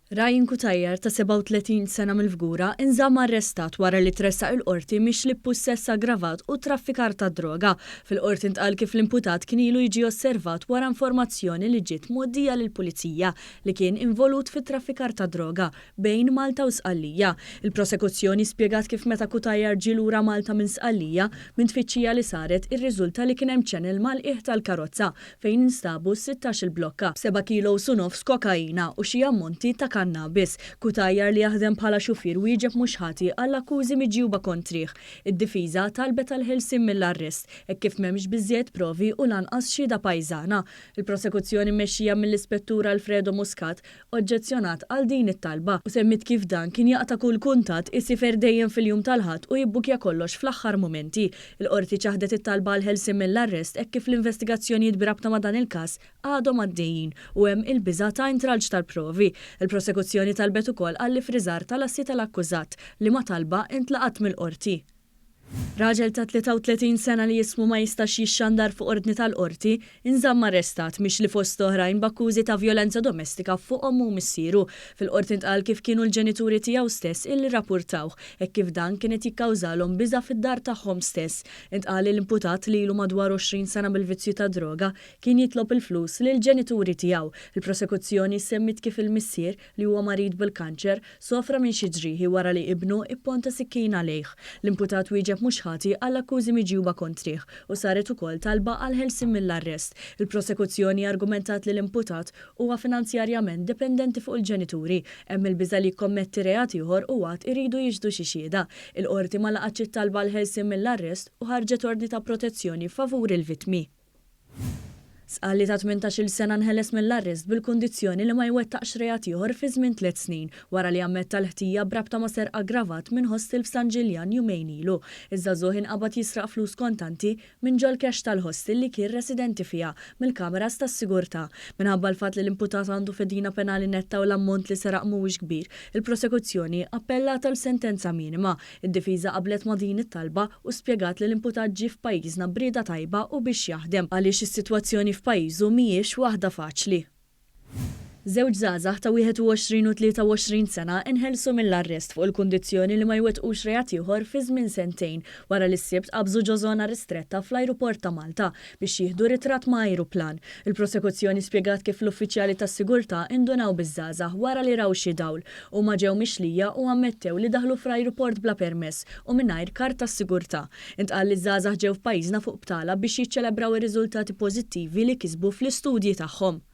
Ryan Cutajar ta' 37 sena mill-Fgura inżamm arrestat wara li tressaq il-Qorti mixli b'pussess aggravat u traffikar tad-droga. Fil-Qorti ntqal kif l-imputat kien ilu jiġi osservat wara informazzjoni li ġiet mgħoddija lill-Pulizija li kien involut fit-traffikar tad-droga bejn Malta u Sqallija. Il-Prosekuzzjoni spjegat kif meta Cutajar ġie lura Malta minn Sqallija, minn tfittxija li saret irriżulta li kien hemm channel mal-qiegħ tal-karozza fejn instabu 16-il blokka b'seba' kilos u nofs kokaina u xi ammonti ta' kannabis. Cutajar li jaħdem bħala xufier wieġeb mhux ħati għall-akkużi miġjuba kontrih. Id-difiża talbet għall-ħelsien mill-arrest hekk kif m'hemmx biżżejjed provi u lanqas xhieda pajżana. Il-prosekuzzjoni mmexxija mill-Ispettur Alfredo Muscat oġġezzjonat għal din it-talba u semmiet kif dan kien jaqta' kull kuntatt, isiefer dejjem fil-jum tal-Ħadd u jibbukja kollox fl-aħħar mumenti. Il-Qorti ċaħdet it-talba għall-ħelsien mill-arrest hekk kif l-investigazzjonijiet b'rabta ma' dan il-każ għadhom għaddejjin u hemm il-biża' ta' intralċ tal-provi. Il-prosekuzzjoni talbet ukoll għall-iffriżar tal-assi tal-akkużat, liema talba intlaqgħet mill-Qorti. Raġel ta' 33 sena li ismu ma jistax jixxandar fuq ordni tal-Qorti, inżamm arrestat mixli fost oħrajn b'akkużi ta' vjolenza domestika fuq ommu u missieru. Fil-Qorti ntqal kif kienu l-ġenituri tiegħu stess illi rrappurtawh, hekk kif dan kien qed jikkawżalhom biża' fid-dar tagħhom stess. Intqal li l-imputat li ilu madwar 20 sena bil-vizzju tad-droga, kien jitlob il-flus lill-ġenituri tiegħu. Il-prosekuzzjoni semmiet kif il-missier, li huwa marid bil-kanċer, Sofra minn xi ġrieħi wara li ibnu ipponta sikkina lejh. L-imputat wieġeb mhux ħati għall-akkużi miġjuba kontrih u saret ukoll talba għall-ħelsien mill-arrest. Il-prosekuzzjoni argumentat li l-imputat huwa finanzjarjament dipendenti fuq il-ġenituri, hemm il-biża' li jikkommetti reat ieħor u għad iridu jixhdu xi xhieda. Il-Qorti ma laqgħetx it-talba għall-ħelsien mill-arrest u ħarġet ordni ta' protezzjoni favur il-vittmi. Sqalli ta' 18-il sena nħeles mill-arrest bil-kundizzjoni li ma jwettaqx reat ieħor fi żmien tliet snin, wara li ammetta l-ħtija b'rabta ma' serq aggravat minn hostel f'San Ġiljan jumejn ilu. Iż-żagħżugħ inqabad jisraq flus kontanti minn ġol-cash tal-hostel li kien residenti fiha mill-kameras tas-sigurtà. Minħabba l-fatt li l-imputat għandu fedina penali netta u l-ammont li seraq mhuwiex kbir, il-prosekuzzjoni appellat għal sentenza minima. Id-difiża qablet ma' din it-talba u spjegat li l-imputat ġie f'pajjiżna b'rieda tajba u biex jaħdem għaliex is-sitwazzjoni f'pajjiżu mhijiex waħda faċli. Żewġ żgħażagħ ta' 21 u 23 sena inħelsu mill-arrest fuq il-kundizzjoni li ma jwettqux reat ieħor fi żmien sentejn wara li s-Sibt qabżu ġo żona ristretta fl-ajruport ta' Malta biex jieħdu ritratt ma' ajruplan. Il-prosekuzzjoni spjegat kif l-uffiċjali tas-sigurtà indunaw biż-żgħażagħ wara li raw xi dawl Huma ġew mixlija u ammettew li daħlu fl-ajruport bla permess u mingħajr kard tas-sigurtà. Intqal li ż-żgħażagħ ġew f'pajjiżna fuq btala biex jiċċelebraw ir-riżultati pożittivi li kisbu fl-istudji tagħhom.